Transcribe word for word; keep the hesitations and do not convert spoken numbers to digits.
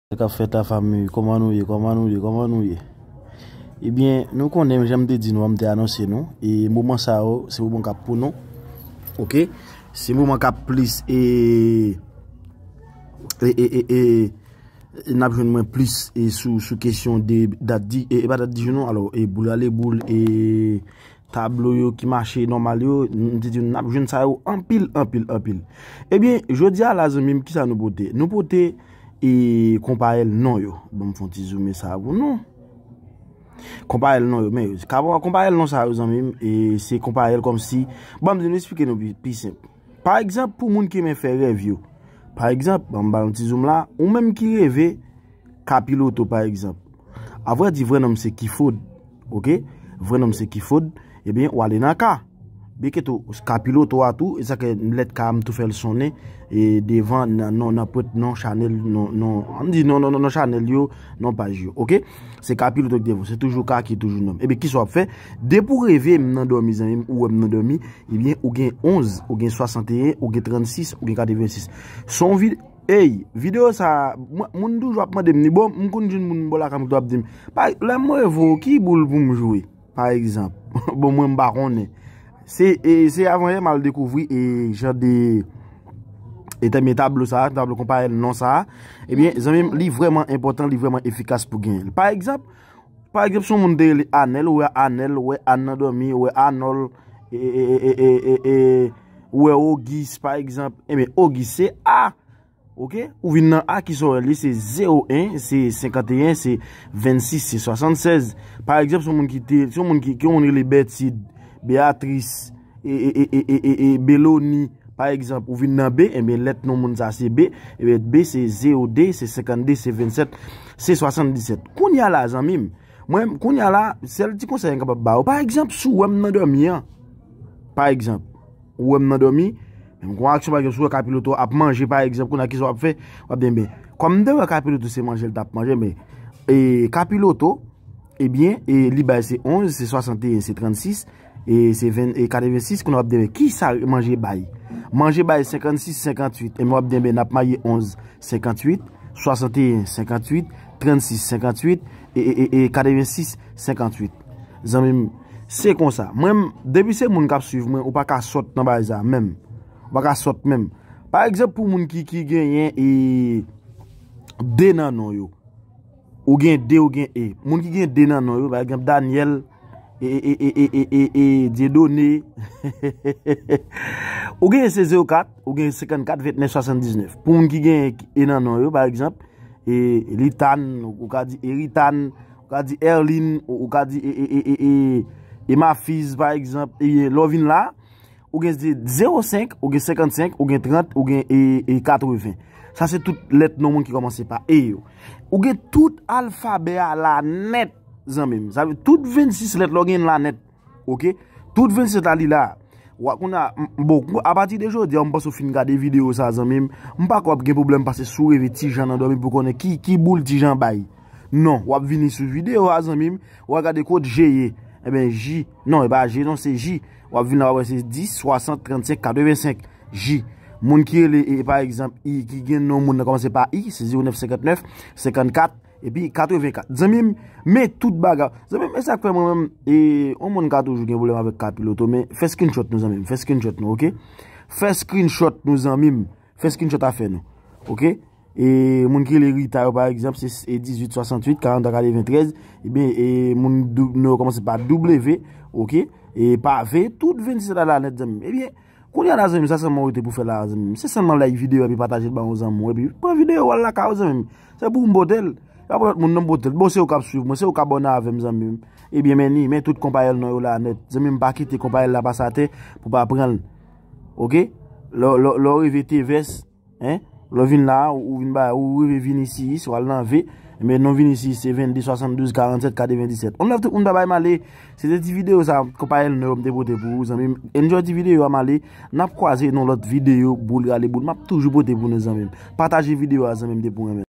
Sa k ap fèt la, fanmi? Kòman nou ye? Kòman nou ye? Kòman nou ye? Ebyen, nou konnen, jan m te di nou an, m te anonse nou. E moman sa yo, se moman k ap pou nou. Oke? Se moman k ap plis e, e, e, e, e, n ap jwenn mwen plis e sou, sou kesyon de dat di, e, e pa dat di jou non, alò, e boul ale boul, e tablo yo ki mache nòmal yo, m te di nou n ap jwenn sa yo anpil, anpil, anpil. Ebyen, jodi a la, zanmi m, kisa nou pote? Nou pote e konpayèl non yo. Ban m fè yon ti zoome sa pou nou. Konpayèl non yo, men konpayèl non sa yo, zanmi m, e se konpayèl kòmsi, ban m di nou, eksplike nou pi, pi senp. Pa egzanp, pou moun ki renmen fè rèv yo. Pa egzanp, ban m ba yon ti zoom la, ou menm ki reve kapiloto, pa egzanp. Avrèdi, vrè non m se Kifod. Oke? Vrè non m se Kifod. Ebyen, w ale nan ka. Byen kete w, kapiloto a tou, e sa ke lèt ka a m tou fè l sonnen, e devan nan, nan, nan pwent non chanèl, non, non, an di non, non, non, non chanèl yo, non paj yo. Oke? Se kapiloto ki devan, se toujou ka ki toujou non m. Ebyen, kisa w ap fè? Depi w reve m nan dòmi, zanmi m, ou wè m nan dòmi, ebyen, ou gen onz, ou gen swasanteyen, ou gen trannsis, ou gen katrevensis. Se yon vid-, ey, videyo sa, mwen, moun toujou ap mande m ni, bon, m konn jwenn moun bò lakay m ki tou ap di m, pa, lè m reve w, ki boul pou m jwe, pa egzanp? Bon, mwen, m pa konnen. Se, e, se avan yè m al dekouvri, e, jan de, e, tèm, e, tablo sa, tablo konpayèl non sa. Ebyen, zanmi m, li vrèman enpòtan, li vrèman efikas pou genyen l. Pa egzanp, Pa egzanp, si yon moun te rele Anèl, ou wè Anèl, ou wè Ann nan dòmi, ou wè Anòl, e, e, ou wè Ogis, pa egzanp, ebyen, Ogis se A. Oke? Ou vin nan A, kisa w wè li, se zewo en, se senkanteyen, se vennsis, se swasannsèz. Pa egzanp, si yon moun ki te, si yon moun ki, ki yon moun rele Bètid, Beyatris, e, e, e, e, e, e, e, Beloni, pa egzanp, ou vin nan B, ebyen, lèt non moun sa se B, ebyen, B se zewo de, se sennkann de, se vennsèt, se swasanndisèt. Kounye a la, zanmi m, mwen, kounye a la, sèl ti konsèy m kapab ba w. Pa egzanp, si w wè m nan dòmi an, pa egzanp, ou wè m nan dòmi, menm kon aksyon, pa egzanp, si w wè kapiloto ap manje, pa egzanp, kounye a, kisa w ap fè? W ap di, enben, kòm m te wè kapiloto se manje l t ap manje, men, e, kapiloto, ebyen, e, li bay se onz, se swasanteyen, se trannsis, e se ven, e katrevensis, kounye a w ap di, men kisa manje bay? Manje bay senkannsis, senkannwit, e w ap di, ben, n ap maye onz, senkannwit, swasanteyen, senkannwit, trannsis, senkannwit, e, e, e, e katrevensis, senkannwit. Zanmi m, se konsa. Mwen, depi se moun k ap swiv mwen, ou pa ka sòt nan bagay sa menm. Ou pa ka sòt menm. Pa egzanp, pou moun ki, ki genyen, e, de nan non yo. Ou gen D, ou gen E. Moun ki gen D nan non yo, pa egzanp, Daniel, e, e, e, Dieudonné. Ou gen se zewo kat, ou gen senkannkat, ventnèf, swasanndiznèf. Pou moun ki gen E nan non yo, pa egzanp, e, Litan, ou ka di Eritan, ou ka di Erlin, ou, ou ka di e, e, e, e, e, e Mafiz, pa egzanp, e lè w vin la, ou gen zewo senk, ou gen senkannsenk, ou gen trant, ou gen e, e katreven. Sa se tout lèt non moun ki kòmanse pa E yo. Ou gen tout alfabè a la nèt, zanmi m. Sa vle tout vennsis lèt la ou gen la nèt. Oke? Tout vennsis lèt la li la. Wa kounye a, m, bon, apati de jodi a, m panse w fin gade videyo sa, zanmi m. M pa kwè w ap gen pwoblèm pase si w reve Ti Jan nan dòmi pou konnen ki, ki boul Ti Jan bay. Non, w ap vini sou videyo a, zanmi m. W ap gade kot J ye. Enben, J. Non, e pa J, non, se J. W ap vin la, w ap wè se dis, swasant, trannsenk, katrevensenk. J. Moun ki rele, e, pa egzanp, I, ki gen non moun nan kòmanse pa I, se zewo nèf senkannèf, senkannkat, epi katrevenkat. Zanmi m, men tout bagay. Zanmi m, e sa k fè mwen menm, e, yon moun ka toujou gen pwoblèm avèk kapiloto, men fè screenshot nou, zanmi m. Fè screenshot nou, oke? Fè screenshot nou, zanmi m. Fè screenshot afè nou. Oke? E moun ki rele Rita yo, pa egzanp, se, e, dizuit swasanntuit, karanta katreventrèz. Ebyen, e moun dou-, non yo kòmanse pa W, oke? E pa V, tout vennsis la la nèt, zanmi m. Ebyen, kounye a la, zanmi m, sa sèlman ou te pou fè la, zanmi m. Se sèlman like videyo epi pataje l ba yon zanmi w, epi pran videyo w al lakay ou, zanmi m. Se pou m pote l. Se pa pou lòt moun non m pote l. Bon, se ou k ap swiv mwen, se ou k abòne avè m, zanmi m. Ebyen, men ni, men tout konpayèl non yo la nèt. Zanmi m, pa kite konpayèl la pase atè pou pa pran l. Oke? Lè, lè, lè w rive T V S, Hein? Lè w vin la, ou vin ba, ou rive Vinicius, ou al nan V, men non Vinicius se vennde swasanndouz karannsèt katrevendisèt. On love tout moun, babay, m ale. Se te ti videyo sa, konpayèl non yo m te pote pou ou, zanmi m. Enjoy ti videyo a, m ale. N ap kwaze nan lòt videyo, boul rale boul. M ap toujou pote pou nou, zanmi m. Pataje videyo a, zanmi m, depi w renmen.